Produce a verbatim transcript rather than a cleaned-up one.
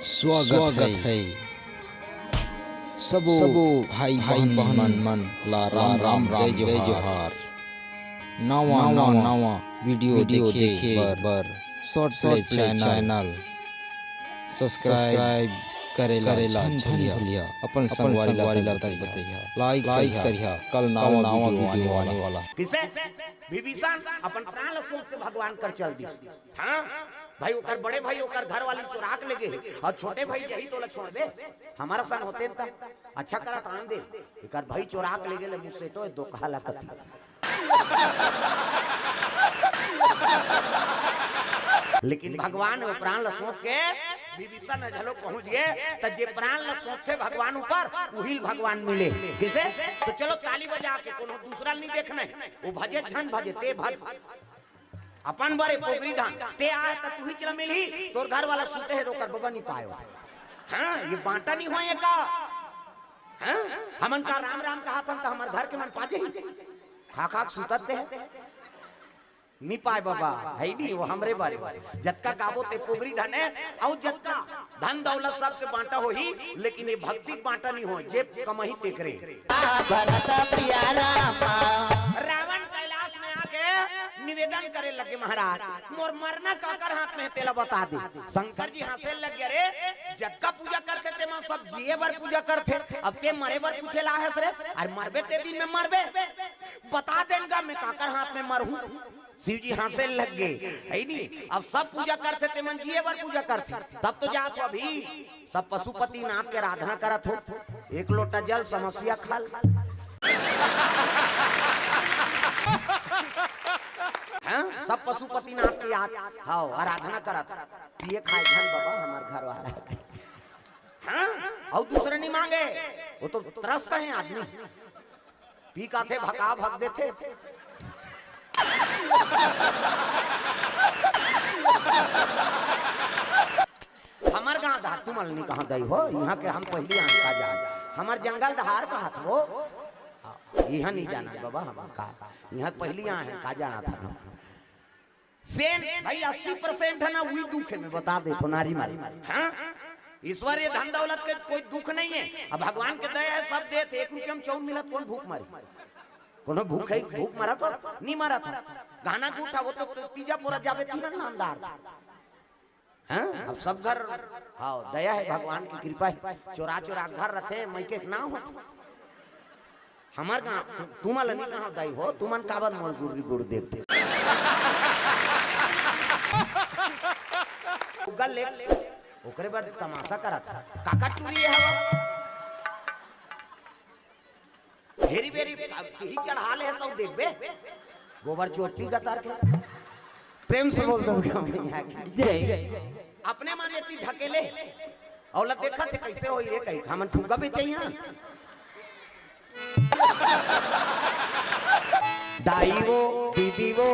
स्वागत है। सबो भाई बहन मन ला राम राम, जय जोहार। नवा नवा वीडियो देखे बर short play channel subscribe करे ला झन भूलिहा। अपन संगवारी ला बताइहा, like करिहा। कल नवा वीडियो आने वाला। किसे? विभीषण अपन प्राण ल सोच के भगवान कर चल दिस। हाँ भाई, ओकर बड़े भाई ओकर घर वाली चोरा के ले गे हे, अउ छोटे भाई जही तोला छोड़ दे, हमर सन होते त अच्छा करत आन दे। एकर भाई चोरा के ले गे ले मुसेटो दो कहा ला कथी। लेकिन भगवान ओ प्राण ल सोच के विभीषण ह घलो पहुंच गे, त जे प्राण ल सोचथे भगवान ऊपर, उही ल भगवान मिले। किसे? तो चलो ताली बजा के, कोनो दूसरा ल नइ देखना हे, ओ भजे झन भजे, ते भज। अपन बरे पोगरी धन, ते आय त तुही चला मिलही, तोर घर वाला सुते हे त ओकर बबा नइ पायो। हाँ, ये बांटा नइ होय का? हाँ, हमन का राम राम कहाथन त हमर घर के मन पा जही। खा खा के सुतत ते हे। नी पाय बबा, है नी, वो हमरे बरे। जतका गाबो ते पोगरी धन हे, अउ जतका धन दौलत सबके बांटा होही, लेकिन ये भक्ति के बांटा नइ होय, जे कमही तेकरे। भरत प्यारा रावण कैलाश में आके निवेदन करे लगे, महाराज, मोर मरना काकर हाथ में हे, तेला बता दे। शंकर जी हंसे लग गे, रे, जतका पूजा करथे ते मन सब जिए बर पूजा करथे, अब ते मरे बर पूछे ला हस रे, अरे मरबे ते दिन में मरबे, बता देन गा मैं काकर हाथ में मरहूं। शिव जी हंसे लग गे, है नी? अब सब पूजा करथे ते मन जिए बर पूजा करथे, तब तो जात हो अभी। सब पशुपति नाथ के आराधना करत हो, एक लोटा जल समस्या खा ल। हाँ, सब पशुपति नाथ के याद, हाँ, आराधना करत। पिए खाए झन बबा, हमर घर वाला। हाँ, अउ दूसरा नइ मांगे, वो तो त्रस्त हे आदमी। पी काथे भका भक देथे। हमर गांव धार तुमन ल नइ कहां दई हो, इहां के हम पहिली आन का जान। हमर जंगल धार कहात हो, इहां नइ जाना बबा हमन का, इहां पहिली आए हन का जाना था हम। सेंट भाई अस्सी परसेंट हे ना, उही दुख हे, मैं बता देथों नारी मारी। हाँ? ईश्वर ये धन दौलत के कोई दुख नइ हे, अब भगवान के दया हे, सब देत हे, एक रुपया में चाउर मिलत, कोन भूख मारी? कोनो भूख हे, भूख मरत हो? नइ मरत हो। गहना गूठा वो तो, तो तीजा पोरा जाबे तीन नामदार। हाँ? अब सब घर, हाँ, दया हे, भगवान के कृपा हे, चोरा चोरा घर रथे, मइके के नाव होथे। हमर गांव, तु-, तुमन ल नइ कहां दई हो, तुमन काबर मोर गुर्री गुड़ देते? उगल ले, ओकरे बर तमाशा करत हे। काका टूरी हे हवा? घेरी बेरी, अब तिही चढ़ा ले तो देखबे। गोबर चोटी गतर के। प्रेम से बोल दो भैया की। जय। अपने मन एती ढकेले। अउ ल देखत हे कइसे होई रे, कहीं हमन फुग्गा बेचइया। दाई वो, दीदी वो,